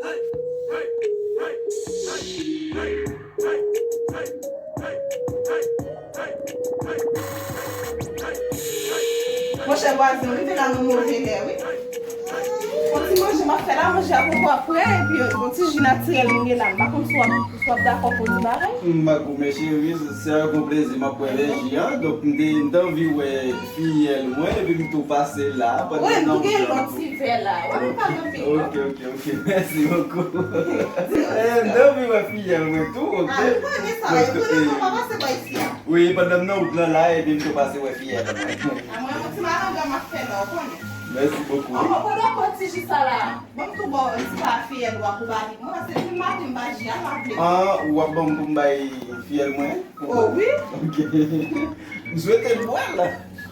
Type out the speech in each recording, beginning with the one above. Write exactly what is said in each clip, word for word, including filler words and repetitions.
Monchè vwazen, w rive la nan move lè, wi. Yon ti manje m ap fè la, manje a poko ap prè, epi yon ti ji natirèl m gen la. M pa konn si w ap, si w ap dakò pou ti bagay. M pa goumen cheri, se yon plezi m ap bwè lè ji an. Donk, m te, m te anvi wè fiyèl mwen, epi m tou pase la. Wi, m tou gen lòt ti vè la. Wè, men pa gen anpil, non. Ok, ok, ok. Mèsi bokou. Eh, m te anvi wè fiyèl mwen tou, ok. Ah, m konnen sa, e konnen sa pa pase pa isi a. Wi, pandan m nan wout lan la, epi m tou pase wè fiyèl mwen. A mwen, yon ti malanga m ap fè la, w konnen. Mèsi bokou. An, pandan w pran ti ji sa la, ban m tou ba w yon ti pa fiyèl ou a pou bali. Mwen, se depi maten m pa ji a, m ap vle. Ah, w ap ban m pou m bay fiyèl mwen? Oh, wi. Ok. M swete l bwè l.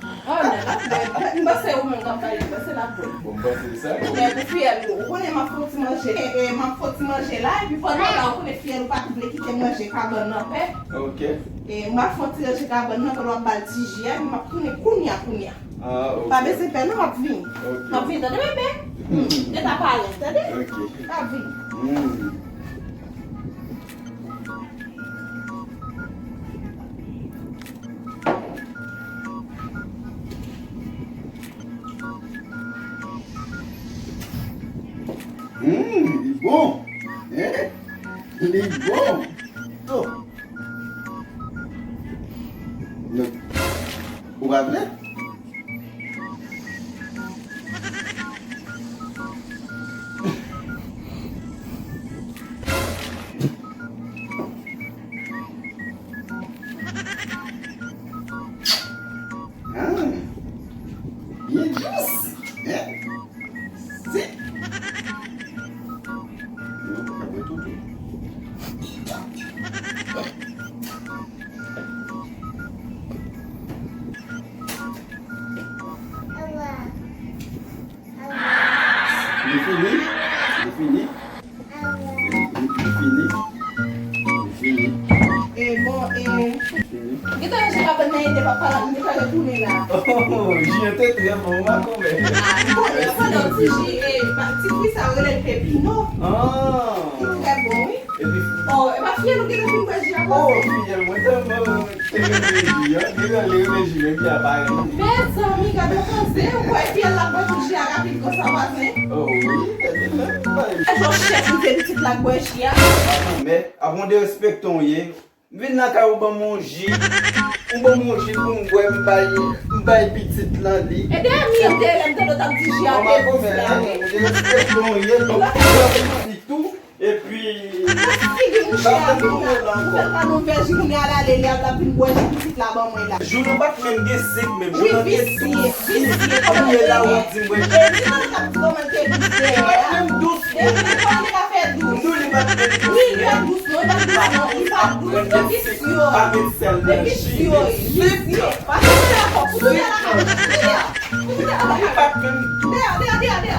Oh, non, l ap bwè. M panse ou menm k ap bay li, m panse l ap bwè. Bon, m panse sa. Men pou fiyèl ou, ou konnen m ap fè yon ti manje, e, e, m ap fè yon ti manje la, epi pandan la, ou konnen fiyèl ou pa t vle kite manje kabann nan pè. Ok. E, m ap fè yon ti ranje kabann nan, pandan w ap ba l ti ji a, epi m ap tounen kounye a, kounye a. Ah, ok. Pa bezwen pè, non, m ap vini. Ok. M ap vini, tande, bebe? Hmm, gentan pale, tande? Ok. M ap vini. Hmm. Hmm, li bon. Hein? Li bon. Oh. Ou pa vle? Ah, byen dous, hein? Si. Yo, pa bwè toutou. Li fini? Li fini? Li, li, li fini? Li fini? E bon, e, li fini? Gentan ranje kabann nan, ede papa la, m gentan retounen la. Oh, ji an te trè bon, m pa konprann. Ah, m konnen, pandan ti ji, e, pa, ti fwi sa yo rele l pepino. Ah. Li trè bon, wi. Epi, oh, e pa fiyèl ou gentan fin bwè ji a, oh, fiyèl mwen tèlman te renmen ji a, gentan li renmen ji, men ji a pa renmen. Mezanmi, gade yon koze, ou kwè fiyèl la bwè tout ji a rapid konsa, vwazen? Oh, wi, gade sa. E jan chèf rive pitit la k bwè ji a. Papa, men, avè w derespekte w ye. M vin lakay ou ban m yon ji, ou ban m yon ji pou m bwè, m bay, m bay pitit lan li. E dèyè mi an m te rele, m tande w t ap di ji a te dous la. Mwen, mwen, mwen, mwen, mwen, mwen, mwen, mwen, mwen, mwen, epi, figi mouche a vin la, ou fè l pa nou vè ji, kounye a l ale, li al ap vin bwè ji pitit la ban mwen la. Jou nou pa t menm gen senk menm, jou nou gen douz. Wi, visye, visye, kòman l te gen? Kounye a la w ap di mwen. E di nou t ap di kòman l te dous dèyè a. Li pa t menm dous. Depi lè kòman li pa fè dous? M di w li pa t menm dous. Wi, li pa dous non, li pa dous non, li pa dous, li visye. Pa met sèl nan ji, met sik. Pase kounye a, pou tounen lakay ou, tounen a. Pou tounen lakay ou. Li pa t menm dous. Deyò, deyò, deyò, deyò.